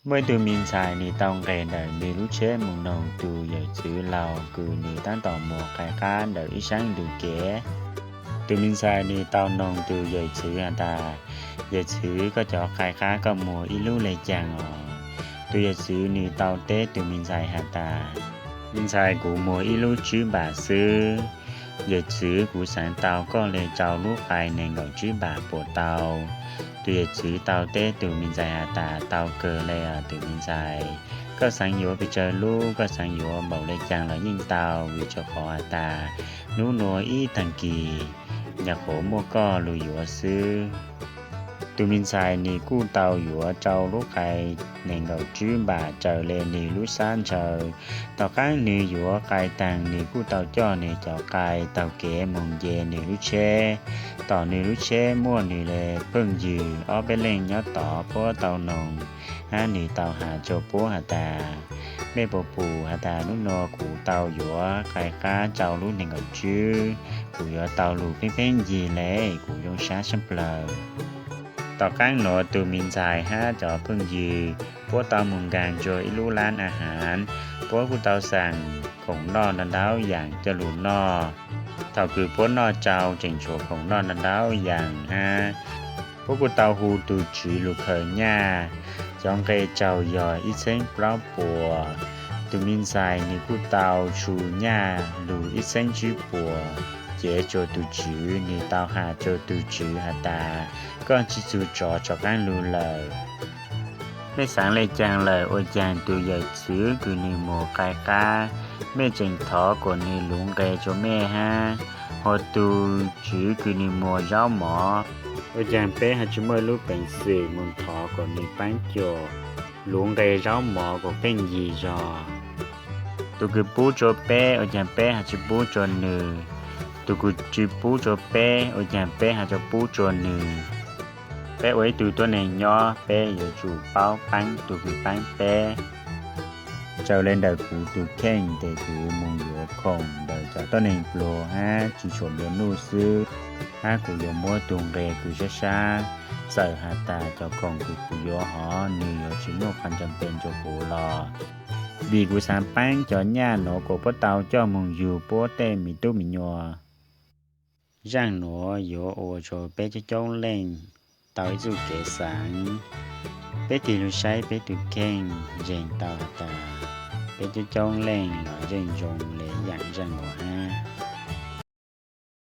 Muaj ib tug me ntxhais nws tau nqes ntawm nws lub tsheb mus noog tus yawm txwv laus kws nws tab tom mus qai qab ntawm ib sab ntug kev. Tus me ntxhais nws tau noog tus yawm txwv has tas, Yawm txwv, koj cov qai qab koj muag ib lub le caag os? Tus yawm txwv nws tau teb tus me ntxhais has tas, Me ntxhais, kuv muag ib lub tswb npam xwb. Yawm txwv, kuv xaav tau koj le rau lub qai neeg nkaum tswb npam puas tau? Tus yawm txwv tau teb tus me ntxhais has tas, Tau kawg le os tus me ntxhais. Koj xaav yuav pes tsawg lub, koj xaav yuav npaum le caag los yeej tau, vim rua qhov has tas nub nua ib taag kis nyam qhuav muaj koj lug yuav xwb. Tus me ntxhais nws kuj tau yuav rau lub qai neeg nkaum tswb npam raws le nws lub sab ntshaw. Tom qaab nws yuav qai taag nws kuj tau coj nws cov qai taug kev moog nce nws lub tsheb. Tom nws lub tsheb muaj nws le phooj ywg ob peb leej nyob tod puab tau noog hab nws tau has rua puab has tas, Mej puas pum has tas nub nua kuv tau yuav qai qab rau lub neeg nkaum tswb, kuv yuav tau lug pheej pheej yig le, kuv zoo sab sab plawg. Tom qaab nuav tus me ntxhais hab cov phooj ywg puab tau moog nkaag rua ib lub laab a has, puab kuj tau xaam khoom noj ntau ntau yaam coj lug noj. Thaus kws puab noj tsau tseem tshuav khoom noj ntau ntau yaam hab puab kuj tau hu tug tswv lug khaws nyaj, cov nqe tsaug yog ib txheeb plaub puas. Tus me ntxhais nws kuj tau tshu nyaj lug ib txheeb tsib puas, cev rua tug tswv. Nws tau has rua tug tswv has tas, Koj tsi txug tsov rov qaab lug lawm. Mej xaav le caag lawm? Ua caag tug yawm txwv kws nws muag qai qab, mej tseem thov kuas nws luv nqe rua mej hab? Ho tug tswv kws nws muag zaub mov, ua caag peb haj tsi muaj lub peev xwm moog thov kuas nws paab cuam luv nqe zaub mov kuas pheej yig zog? Tug kws pub rua peb, ua caag peb haj tsi pub rua nws? Tug kws tsi pub rua peb, ua caag peb haj tsi pub rua nws? Peb ua ib tug tuab neeg nyob, peb yuav tsum paub paab tug kws paab peb. Raws le ntawm kuv tug kheej tes kuv moog yuav khoom ntawm cov tuab neeg pluag hab tsi tshuam nplua nuj xwb, hab kuv yuav muab tug nqe kws sab sab. Txawm has tas cov khoom kws kuv yuav hov nws yuav tsi muaj qhov ntsa npe rua kuv los, vim kuv xaav paab cov nyaj nuav kuas puab tau coj moog yug puab tej me tub me nyuam. Zaaj nuav yuav ua rua peb coob coob leej tau ib txuj kev xaav. Peb tig lug saib peb tug kheej, ntseeg tau has tas peb coob coob leej los yeej zoo le yaam zaaj nuav hab.